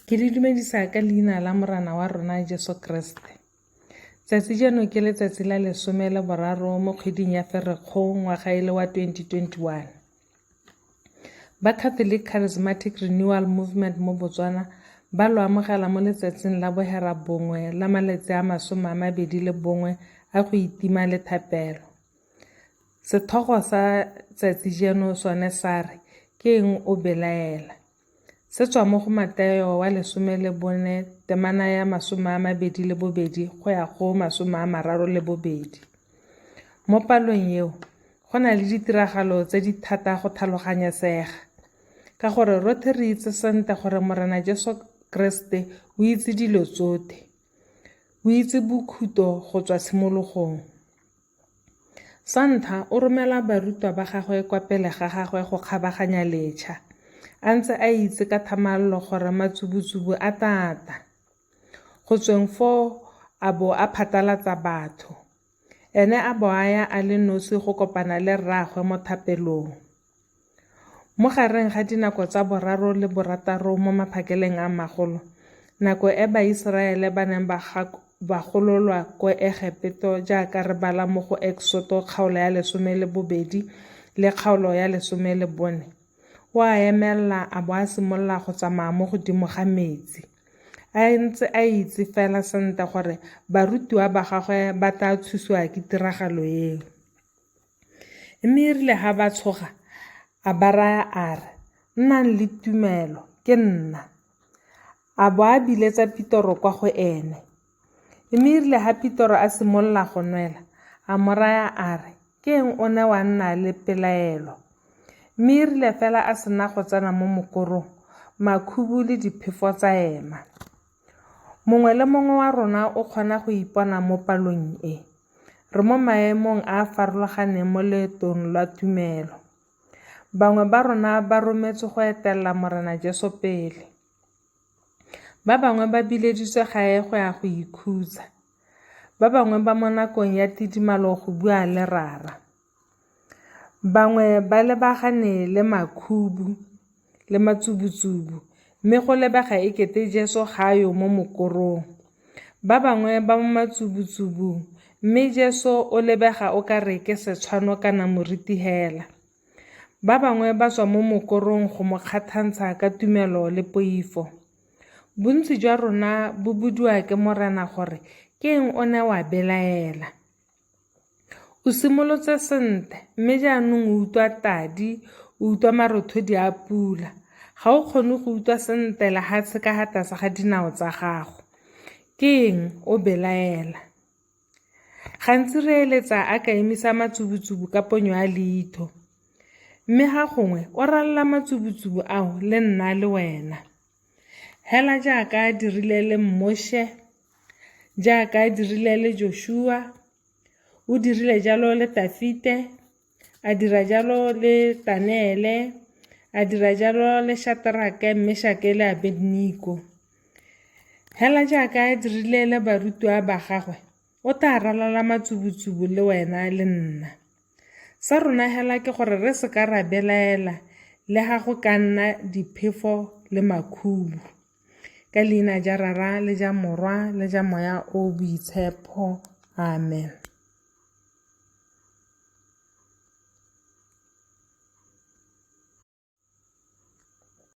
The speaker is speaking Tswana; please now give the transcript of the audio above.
Ke le dumedisa ka leina la Morena wa rona Jesu Kriste. Tsatsi jeno ke letsatsi la lesome le boraro mo kgweding ya Ferikgong ngwaga e le wa 2021. Ba Catholic Charismatic Renewal Movement mo Botswana ba lo amogela mo letsatsing la bohera bongwe la malatsi a 21 a go itima le thapelo. Sethogo sa tsatsi jeno sone sa re, Ke eng o belaela? Se tswa mo go Mateo wa 14 temana ya 22 go ya go 32. Mo palong eo, go na le ditiragalo tse di thata go tlhaloganyesega. Ka gore rothe re itse sentle gore Morena Jesu Kreste o itse dilo tsothe. O itse bokhuto go tswa tshimologong. Sa ntlha, o romela barutwa ba gagwe kwa pele ga gagwe go kgabaganya letšha, a ntse a itse ka thamallo gore matsubutsubu a tata. Go tsweng foo a bo a phatalatsa batho. Ene a bo a ya a le nosi go kopana le Rraagwe mo thapelong. Mo gareng ga dinako tsa boraro le borataro mo maphakeleng a magolo, nako e Baiseraele ba neng ba gololwa ko Egepeto jaaka re bala mo go Eksoto kgaolo ya 12 le kgaolo ya 14, o a emelela a bo a simolola go tsamaya mo godimo ga metsi, a ntse a itse fela sentle gore barutiwa ba gagwe ba tla tshosiwa ke tiragalo eo. Mme e rile ga ba tshoga, a ba raya a re, Nnang le tumelo, ke nna. A bo a biletsa Petoro kwa go ene. Mme e rile ga Petoro a simolola go nwela, a mo raya a re, Ke eng o ne wa nna le pelaelo? Mme e rile fela a sena go tsena mo mokorong, makhubu le diphefo tsa ema. Mongwe le mongwe wa rona o kgona go ipona mo palong e. Re mo maemong a a farologaneng mo leetong lwa tumelo. Bangwe ba rona ba rometswe go etelela Morena Jesu pele. Ba bangwe ba bileditswe gae go ya go ikhutsa. Ba bangwe ba mo nakong ya tidimalo go bua le Rara. Bangwe ba lebagane le makhubu le matsubutsubu mme go lebega e kete Jesu ga a yo mo mokorong. Ba bangwe ba mo matsubutsubung mme Jesu o lebega o ka re ke setshwano kana moriti hela. Ba bangwe ba tswa mo mokorong go mo kgathantsha ka tumelo le poifo. Bontsi jwa rona bo bodiwa ke Morena gore ke eng o ne wa belaela. O simolotse sentle mme jaanong o utlwa tadi, o utlwa marothodi a pula. Ga o kgone go utlwa sentle lehatshe ka ha tlase ga dinao tsa gago. Ke eng o belaela? Gantsi re eletsa a ka emisa matsubutsubu ka ponyo ya leitho. Mme ga gongwe o ralala matsubutsubu ao le nna le wena. Hela jaaka a dirile le Moshe, jaaka a dirile le Joshua, o dirile jalo le Tafite, a dira jalo le Taneele, a dira jalo le Shaterake, Meshake le Abednego. Hela jaaka a dirile le barutiwa ba gagwe, o tla ralala matsubutsubu le wena le nna. Sa rona hela ke gore re se ka ra belaela le ga go ka nna diphefo le makhubu. Ka leina ja Rara le ja Morwa le ja Moya o o Boitshepho. Amen.